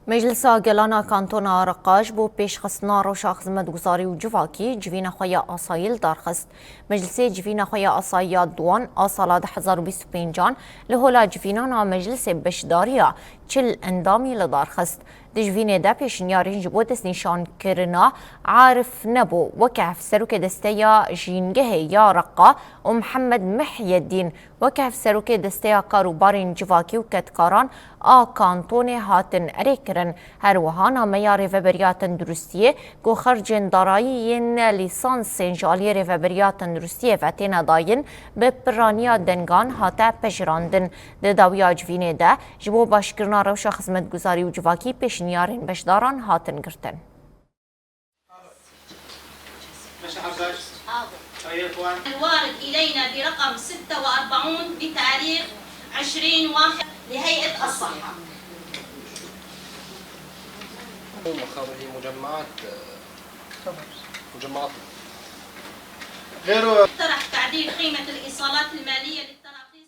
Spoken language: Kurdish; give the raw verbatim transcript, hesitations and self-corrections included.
Meclisa Gelan a Kantona Reqa ji bo pêşxistina rewşa xizmetguzarî û civakî civîna xwe ya asayî li dar xist. Meclisê civîna xwe ya asayî ya duwan a sala du hezar û bîst û pêncan li Hola Civînan a Meclisê beşdariya çil endamî li dar xist. Di civînê de pêşniyarên ji bo destnîşankirina Arif Nebo weke Hevserokê Desteya Jîngehê ya Reqa û Mihemed Mihyedîn weke Hevserokê Desteya Karûbarên Civakî û Kedkaran a Kantonê hatin erêkirin. Her wiha nameya Rêveberiya Tenduristiyê ku xercên darayî yên lîsansên ji aliyê Rêveberiya Tenduristiyê ve têne dayîn, bi piraniya dengan hate pejirandin. Di dawiya civînê de ji bo başkirina rewşa xizmetguzarî û civakî pêşniyarên beşdaran hatin girtin. الوارد إلينا برقم ستة وأربعون بتاريخ عشرين واحد لهيئة الصحة. مخابري مجمعات، مجمعات. غيره. اقترح تعديل قيمة الإيصالات المالية للت-